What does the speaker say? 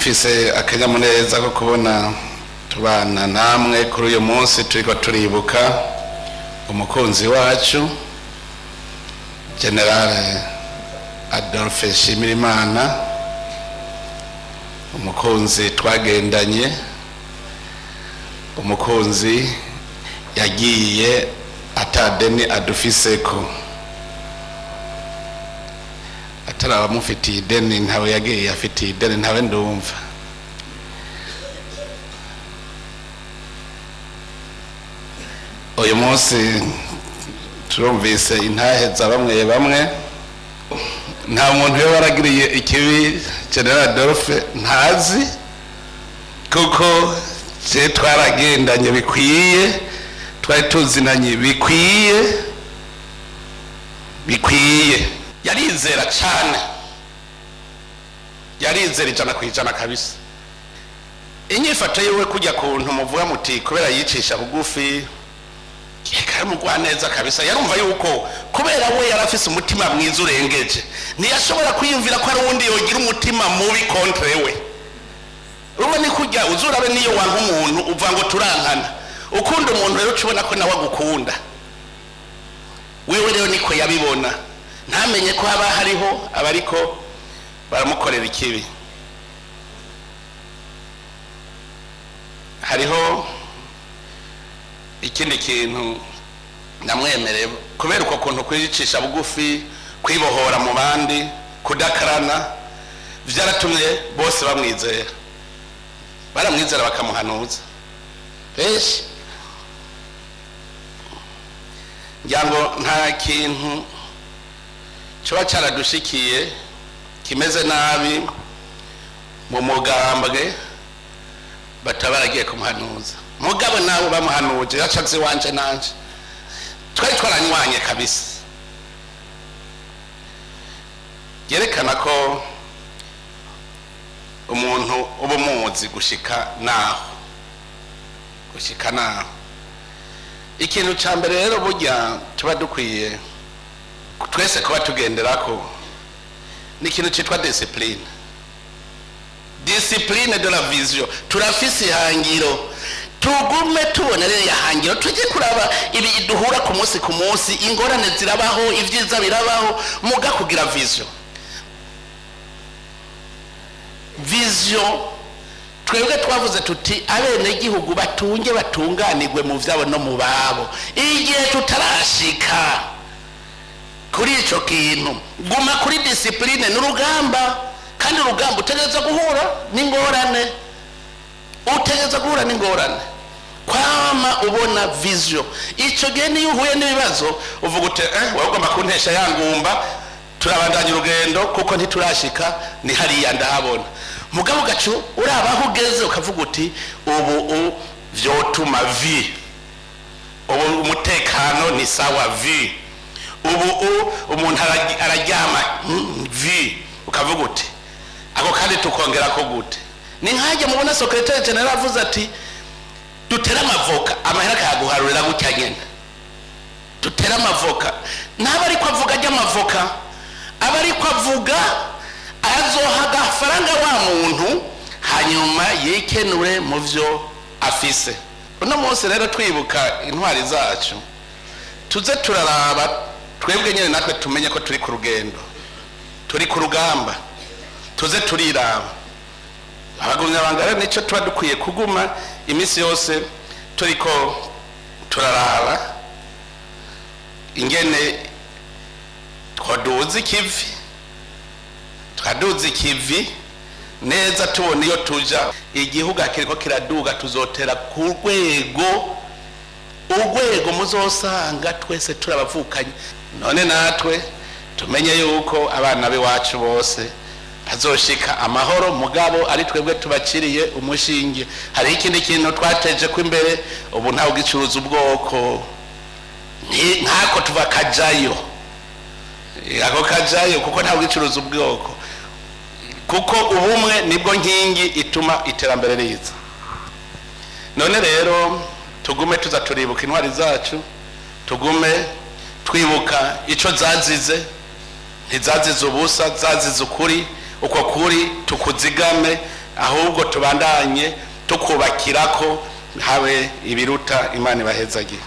Mfise akanyamuneza ko kubona tubana namwe kuri uyu munsi turiko turibuka umukunzi wacu General Adolphe Nshimirimana, umukunzi twagendanye, umukunzi yagiye atadeni adufiseko, atari abamufitiye ideni, ntawe yagiye afitiye ideni, ntawe ndumva. Uyu munsi turumvise intahe za bamwe bamwe. Nta muntu yo waragiriye ikibi General Adolphe ntazi, kuko je twaragendanye bikwiye, twari tuzinanye bikwiye bikwiye. Yarizera cyane, yarizera 100% kabisa. Inyifato yiwe kujya kuntu muvuga muti kubera yicisha bugufi, mugwa neza kabisa. Yarumva yuko kubera we yarafise umutima mwiza urengeje, ntiyashobora kwiyumvira ko hari uwundi yogira umutima mubi contre we. Urumva ni kujya uzurabe, niyo wanga umuntu uva ngo turankana, ukunda umuntu rero ucubona ko nawe agukunda. Wewe rero niko yabibona, ntamenye ko haba hariho abariko baramukorera ikibi. Hariho ikindi kintu namwemereye kubera uko kuntu kwicisha bugufi, kwibohora mu bandi, kudakarana, byaratumye bose bamwizera, baramwizera bakamuhanuza benshi. Ngira ngo nta kintu kiba cyaradushikiye kimeze nabi mu mugambwe bataba baragiye kumuhanuza. Mugabo nawe bamuhanuje yacaze iwanje, nanje twari twaranywanye kabisa, yerekana ko umuntu uba umuzi gushika naho, gushika naho. Ikintu cya mbere rero burya tuba dukwiye twese kuba tugenderako ni ikintu cyitwa discipline, discipline de la vision. Turafise ihangiro, tugume tubona rero ihangiro, tujye kuraba ibi duhura ku munsi ku munsi. Ingorane zirabaho, ibyiza birabaho, muga kugira vision. Vision twebwe twavuze tuti abenegihugu batunge batunganirwe mu vyabo no mu babo. Igihe tutarashika kuri ico kintu, guma kuri discipline. N'urugamba, kandi urugamba utegereza guhura n'ingorane, utegereza guhura n'ingorane. Kwama ubona vision, ico gihe niyo uhuye n'ibibazo uvuga uti wowe ugomba kuntesha ya ngumba, turabandanya urugendo kuko ntiturashika, ni hariya ndahabona. Mugabo gacu uraba aho ugeze ukavuga uti ubu vyotuma vi ubu umutekano ni sawa vi ubu umuntu araryama vi, ukavuga uti ako kandi tukongera ko gute. Ni nkajya mubona secrétaire général avuze ati dutere amavoka, amahera akayaguharurira gutya nyene. Dutere amavoka, ntaba ariko avuga ajya amavoka, aba ariko avuga azoha agafaranga wa muntu hanyuma yikenure mu vyo afise. Uno munsi rero twibuka intwari zacu, tuze turaraba twebwe nyene natwe tumenye ko turi ku rugendo, turi ku rugamba, tuze turiraba. Abagumyabanga rero nicyo tuba dukwiye kuguma iminsi yose turiko turaraba ingene twaduza ikivi, twaduza ikivi neza, tubona iyo tuja. Igihugu kiriko kiraduga, tuzotera ku rwego, urwego muzosanga twese turabavukanye. None natwe tumenye yuko abana b'iwacu bose bazoshika amahoro, mugabo ari twebwe tubaciriye umushinge. Hari ikindi kintu twateje ko imbere, ubu ntawe ugicuruza ubwoko, nkako tuva kajayo, ako kajayo, kuko ntawe ugicuruza ubwoko, kuko ubumwe nibwo nkingi ituma iterambere riza. None rero tugume tuza turibuka intwari zacu, tugume twibuka ico zazize. Ntizazize ubusa, zazize ukuri. Uko kuri tukuzigame. Ahubwo tubandanye tukubakirako, habe ibiruta. Imana ibahezagire.